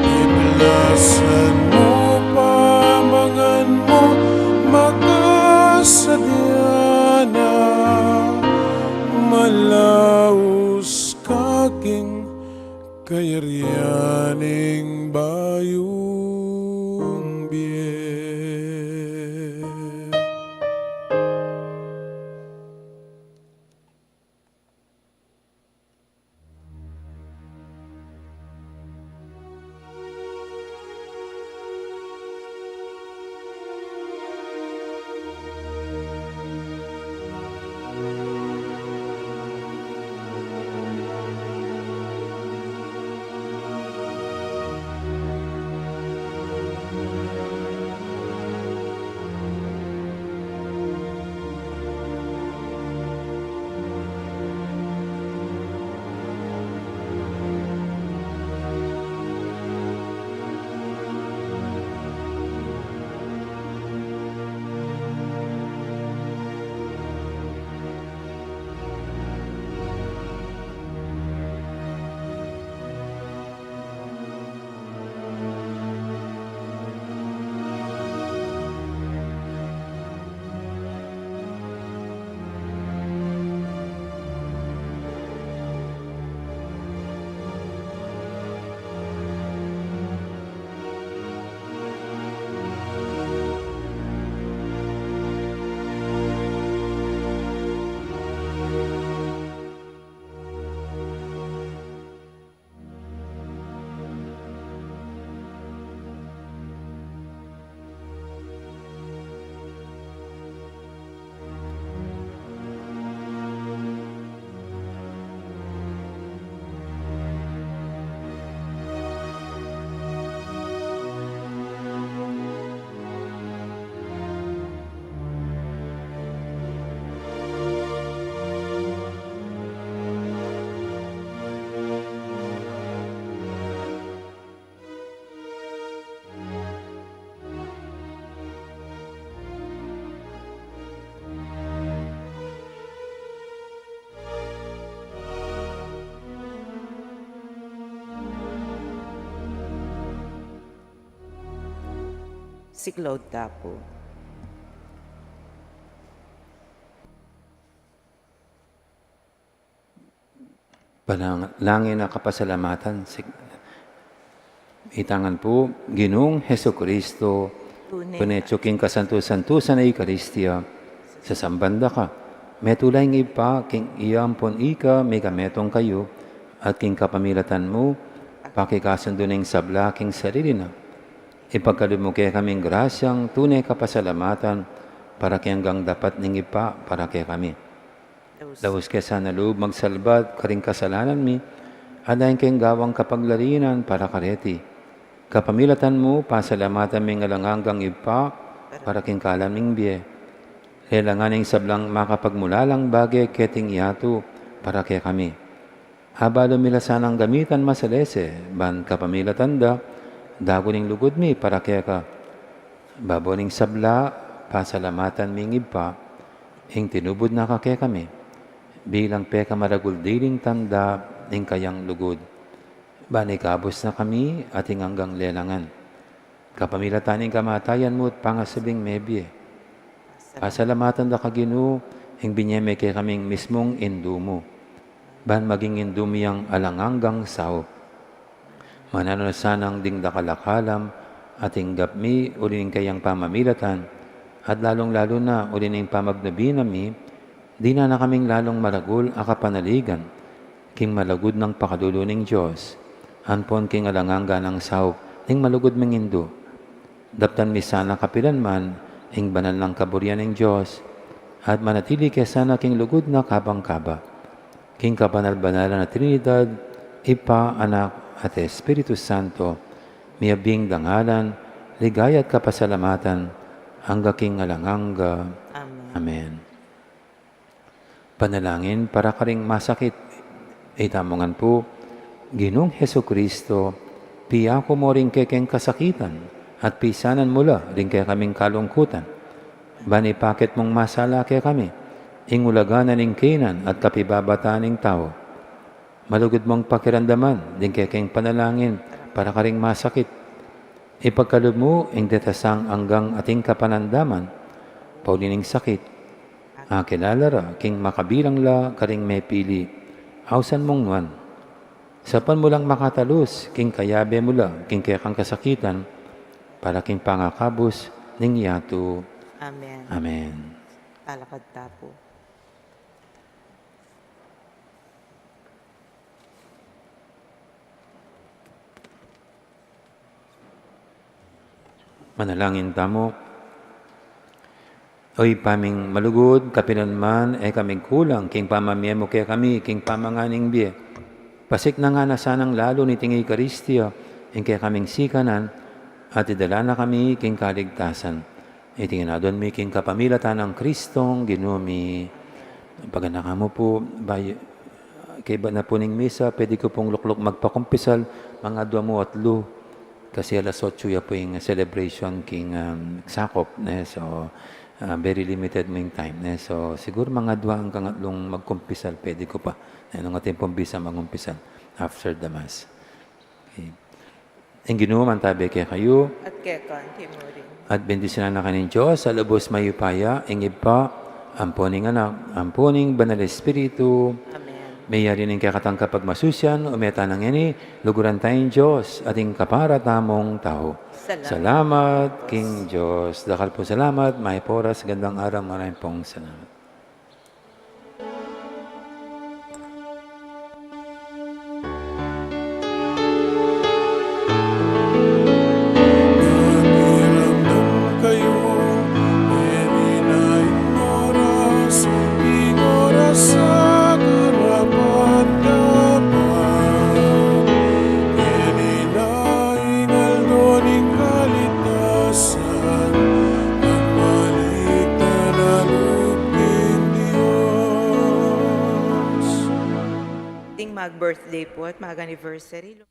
Biplasan mu pa mangan mu, makasadya na, malaus ka king kayarian ning bayung bie. Siklaud ta pu. Panalangin a kapasalamatan. Sig-, itang ngan pu, Ginung Jesucristo, tune, tune king kasantu-santusan a Eukaristia, sasamban da ka. Metung la ing Ibpa, king iya ampon ika, migametung kayu, at king kapamilatan mu, pakikasundu na ing sabla king sarili na. Ipagkalub mu kekaming grasyang tune kapasalamatan, para king anggang dapat ning Ibpa, para kekami. Laus ke sana lub magsalbat karing kasalanan mi, at dayang keng gawang kapaglarinan para kareti. Kapamilatan mu, pasalamatan mi ing alang anggang Ibpa, para king kalam ning bie. Lelangan ing sablang makapagmulalang bage keting yatu, para kekami. Abalu mi la sanang gamitan masalese, ban kapamilatan da, dagun ing lugud mi para keka. Babo ning sabla, pasalamatan mi ing Ibpa, ing tinubud na ka kekami, bilang pekamaragul diling tanda ning kayang lugud. Ban ikabus na kami, ating anggang lelangan. Kapamilatan ning kamatayan mu at pangasubling mebie. Pasalamatan da ka, Ginu, ing binie me kekaming mismung Indu mu. Ban maging Indu mi yang alang anggang saup. Mananu na sanang ding dakal a kalam, ating gap mi, uli ning kayang pamamilatan, at lalung-lalu na, uli ning pamagnubi na mi, dinan na kaming lalung maragul a kapanaligan, king malugud nang pakalulu ning Dios, ampon king alang angga nang saup ning malugud ming Indu. Daptan mi sana kapilan man ing banal nang kaburian ning Dios, at manatili ke sana king lugud na kabang kaba. King kabanal-banalan a Trinidad, Ibpa, Anak, at Espiritu Santo, miyabing dangalan, ligaya at kapasalamatan, angga king alang angga. Amen. Amen. Panalangin para karing masakit. Itamu ngan pu, Ginung Jesucristo, piyaku mu ring kekeng kasakitan, at pisanan mu la ring kekaming kalungkutan. Ban ipakit mung masala kekami ing ulaga na ning kaynan at kapibabataan ning tau. Malugud mung pakiramdaman ding kekeng panalangin para karing masakit. Ipagkalub mu ing detasang anggang ating kapanamdaman, pauli ning sakit. Akilala ra king makabilang la karing mepili. Ausan mung nuan. Saupan mu lang makatalus king kayabe mu la king kekang kasakitan, para king pangakabus ning yatu. Amen. Amen. Talakad ta pu. Manalangin tamu. O Ibpa ming malugud, kapilan man e kami kulang king pamamie mu kekami king pamangan ning bie. Pasiknangan na sanang lalu niting Eukaristia ing kekaming sikanan, at idala na kami king kaligtasan. Iti ngan aduan mi king kapamilatan nang Kristong Ginu mi. Paganakan mu pu, bay-, kaybat na pu ning misa, pwede ku pung lukluk magpakumpisal, mangadua mu atlu. Kasi alas otso ya pu ing celebration king, um, sakop, ne? So, uh, very limited mu ing time, ne? So, siguru mangadua anggang atlung magkumpisal, pwede ku pa. Ne? Nung atin pung bisa magkumpisal after the Mass. Okay. Ing Ginu mantabe kekayu. At keka mu rin. At bendisyunan na kayu ning Dios a lubus mayupaya, ing Ibpa, ampon ing Anak, ampon ing Banal Espiritu. Amen. Meyari ning kekatang kapagmasusian, ume tana ngeni, luguran taya ing Dios, at ing kapara tamung tau. Salamat. Salamat king Dios. Dakal pung salamat, mayap a oras, gandang araw, maraming pong salamat. Pakiramdam kayu, eni na ing oras, ing oras a karapat-dapat. Eni na ing aldo ning kalikasan, at maligtan a lub king Dios. Ding mag-birthday pu at mag-anniversary.